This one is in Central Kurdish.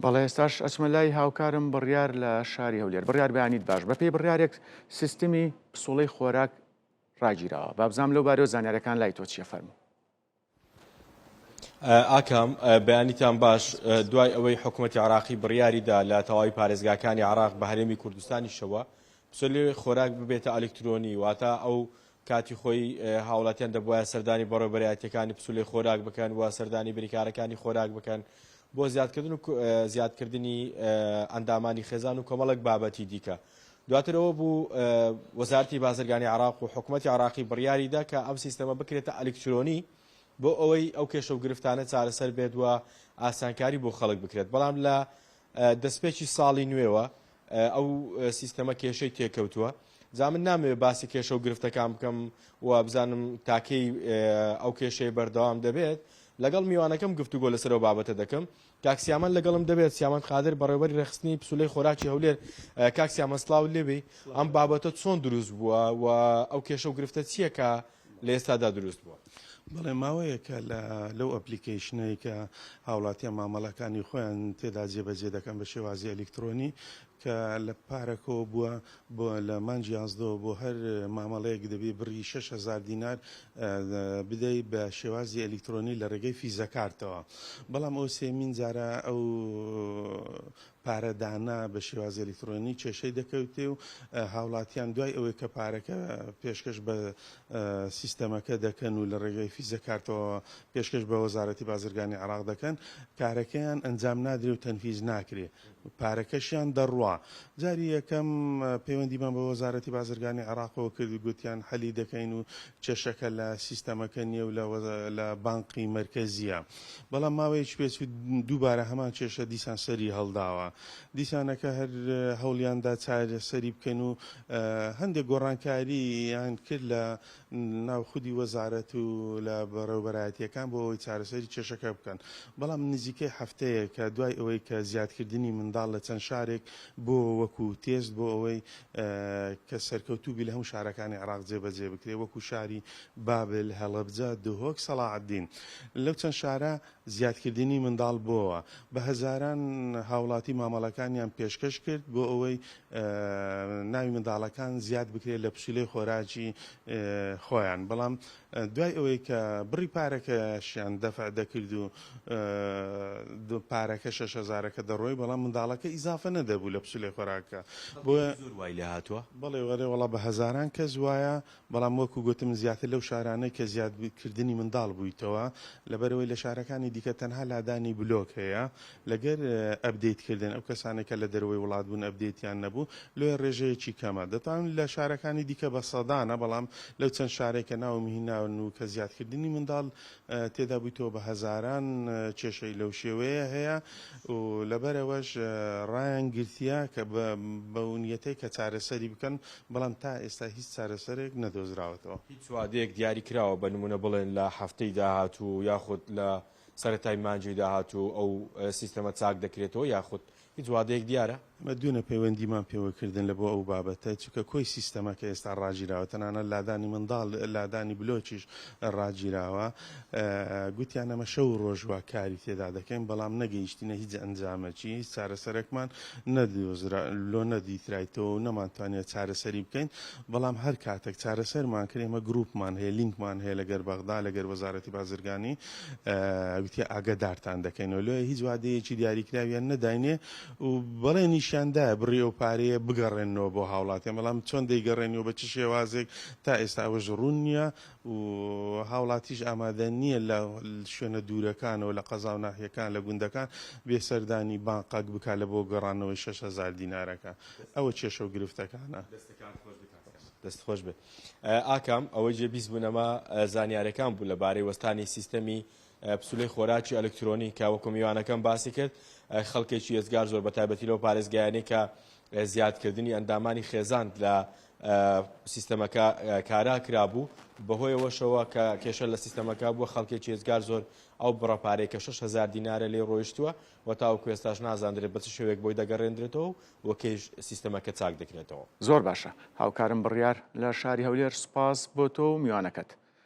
بەڵێ ئێستاش ئەچمە لای هاوکارم بڕیار لە شاری هەولێر. بڕیار بەیانیت باش. بەپێی بڕیارێک سیستمی پسوڵەی خۆراک ڕاگیراوە. با بزانم لەو بارەیەوە زانیاریەکان لای تۆ چیە فەرموو. ئاکام بەیانیتان باش دوای ئەوەی حکوومەتی عراقی بڕیاریدا لە تەواوی پارێزگاکانی عراق بە هەرێمی کوردستانیشەوە پسۆلی خۆراک ببێتە ئەلکترۆنی واتە ئەو کاتی خۆی هاوڵاتیان دەبوایە سەردانی بەڕێوەبەرایەتیەکانی پسولەی خۆراک بکەن و سەردانی بریکارەکانی خۆراک بکەن بۆ زیادکردن و زیادکردنی ئەندامانی خێزان و کۆمەڵێک بابەتی دیکە. دواتر ئەوە بوو وەزارەتی بازرگانی عراق و حکوومەتی عراقی بڕیاریدا کە ئەم سیستەمە بکرێتە ئەلکترۆنی بۆ ئەوەی ئەو کێشە و گرفتانە چارەسەر بێت و ئاسانکاری بۆ خەڵک بکرێت بەڵام لە دەستپێکی ساڵی نوێوە ئەو سیستەمە کێشەی تێکەوتووە جا من نامەوێت باسی کێشە و گرفتەکان بکەم و بزانم تاکەی ئەو کێشەیە بەردەوام دەبێت لەگەڵ میوانەکەم گفتوگۆ لەسەر ئەو بابەتە دەکەم کاک سیامان لەگەڵم دەبێت سیامان قادر بەڕێوەبەری ڕێکخستنی پسولەی خۆراکی هەولێر کاک سیامان سڵاو لێبی ئەم بابەتە چۆن دروست بووە و ئەو کێشە و گرفتە چییە کە لە ئێستادا دروست بووە؟ بەڵێ ماوەیەکە لە لەو ئەپلیکەیشنەی کە هاوڵاتیان مامەڵەکانی خۆیان تێدا جێبەجێ دەکەن بە شێوازی ئەلیکترۆنی کە لە پارەکەوە بووە بۆ لە مانگی یازدەوە بۆ هەر مامەڵەیەک دەبێ بڕی 6000 دینار بدەی بە شێوازی ئەلیکترۆنی لە ڕێگەی فیزەکارتەوە بەڵام ئەو سێمین جارە ئەو پارەدانە بە شێوازی ئەلیکترۆنی کێشەی دەکەوتێ و هاوڵاتیان دوای ئەوەی کە پارەکە پێشکەش بە سیستەمەکە دەکەن و لە ڕێگەی فیزە کارتەوە پێشکەش بە وەزارەتی بازرگانی عێراق دەکەن کارەکەیان ئەنجام نادرێ و تەنفیز ناکرێ پارەکەشیان دەڕوا. جاری یەکەم پەیوەندیمان بە وەزارەتی بازرگانی عێراقەوە کرد و گوتیان حەلی دەکەین و کێشەکە لە سیستەمەکە نییە و لە بانقی مەرکەزییە. بەڵام ماوەیەکی پێچوو دووبارە هەمان کێشە دیسان سەری هەڵداوە. دیسانەکە هەر هەوڵیاندا چارەسەری بکەن و هەندێک گۆڕانکارییان کرد لە ناو خودی وەزارەت و لە بەڕێوەبەرایەتییەکان بۆ ئەوەی چارەسەری کێشەکە بکەن. بەڵام نزیکەی هەفتەیەکە دوای ئەوەی کە زیادکردنی منداڵ لە چەند شارێک بۆ وەکو تێست بۆ ئەوەی کە سەرکەوتوو بی لە هەموو شارەکانی عێراق جێبەجێ بکرێت وەکو شاری بابل، هەڵەبجە، دهۆک، سەڵاحەدین. لەو چەند شارە زیادکردنی منداڵ بۆوە. بە هەزاران هاوڵاتی مامەڵەکانیان پێشکەش کرد بۆ ئەوەی ناوی منداڵەکان زیاد بکرێت لە پسولەی خۆراکی خۆیان، بەڵام دوای ئەوەی کە بڕی پارەکەشیان دەفع دەکرد و پارەکە شەش هەزارەکە دەڕۆی، بەڵام منداڵەکە ئیزافە نەدەبوو لە پسولەی خۆراکە. بۆیە زۆر وای لێهاتووە؟ بەڵێ وەڵێ وەڵا بە هەزاران کەس وایە، بەڵام وەکو گوتم زیاتر لەو شارانەی کە زیادکردنی منداڵ بوویتەوە، لەبەرئەوەی لە شارەکانی دیکە تەنها لادانی بلۆک هەیە لەگەر update کردن، ئەو کەسانەی کە لە دەرەوەی وڵات بوون update یان نەبوو لۆیە ڕێژەیەکی کەمە. دەتوانم لە شارەکانی دیکە بە سەدانە، بەڵام لەو چەند شارەی کە ناوم هیناون و کە زیادکردنی منداڵ تێدا بوویتەوە بە هەزاران کێشەی لەو شێوەیە هەیە و لەبەرئەوەش ڕایان گرتیە کە بەو نیەتەی کە چارەسەری بکەن بەڵام تا ئێستا هیچ چارەسەرێک نەدۆزراوەتەوە. هیچ وادەیەک دیاری کراوە بە نموونە بڵێن لە هەفتەی داهاتوو یاخود لە سەرەتای مانگی داهاتوو ئەو سیستەمە چاک دەکرێتەوە یاخود هیچ وادەیەک دیارە؟ ئێمە دوێنێ پەیوەندیمان پێوە کردن لە بۆ ئەو بابەتە، چونکە کۆی سیستەمەکە ئێستا ڕاگیراوە، تەنانەت لادانی منداڵ، لادانی بلۆکیش ڕاگیراوە، گوتیان ئەمە شەو و ڕۆژ وا کاری تێدا دەکەین، بەڵام نەگەیشتینە هیچ ئەنجامەکی، هیچ چارەسەرەکمان نەدۆزرا، لۆ نەدیترایتەوە و نەمانتوانیە چارەسەری بکەین، بەڵام هەر کاتێک چارەسەرمان کرد، ئێمە گروپمان هەیە، لینکمان هەیە لەگەر بەغدا، لەگەر وەزارەتی بازرگانی، گوتی ئاگەدارتان دەکەینەوە، لۆیە هیچ وادەیەکی دیاریکراویان نەداینێ و بەڵێنیشیان دایە بڕی ئەو پارەیە بگەڕێننەوە بۆ هاوڵاتیان، بەڵام چۆن دەیگەڕێنیەوە بە چ شێوازێک تا ئێستا ئەوەش ڕوون نییە و هاوڵاتیش ئامادە نییە لە شوێنە دوورەکانەوە لە قەزا و ناحیەکان لە گوندەکان بێ سەردانی بانقەک بکات لە بۆ گەڕانەوەی 6000 دینارەکە ئەوە کێشە و گرفتەکانە. دەستەکانت خۆش بێت کاک سیامەند. دەست خۆش بێت ئاکام ئەوەی جێ بیست بوون ئەمە زانیارەکان بوو لەبارەی وەستانی سیستەمی پسولەی خۆراکی ئەلکترۆنی کە وەکو میوانەکەم باسی کرد خەڵکێکی ئێجگار زۆر بە تایبەتی لەو پارێزگایانەی کە زیادکردنی ئەندامانی خێزان لە سیستەمەکە کارا کرابوو بەهۆیەوەشەوە کە کێشە لە سیستەمەکە بووە خەڵکێکی ئێجگار زۆر ئەو بڕە پارەی کە 6000 دینارە لێ ڕۆیشتووە و تاوەکو ئێستاش نازاندرێت بە چ شێوەیەک بۆی دەگەڕێندرێتەوە و کەیش سیستەمەکە چاک دەکرێتەوە. زۆر باشە هاوکارم بڕیار لە شاری هەولێر سوپاس بۆ تۆ و میوانەکەت.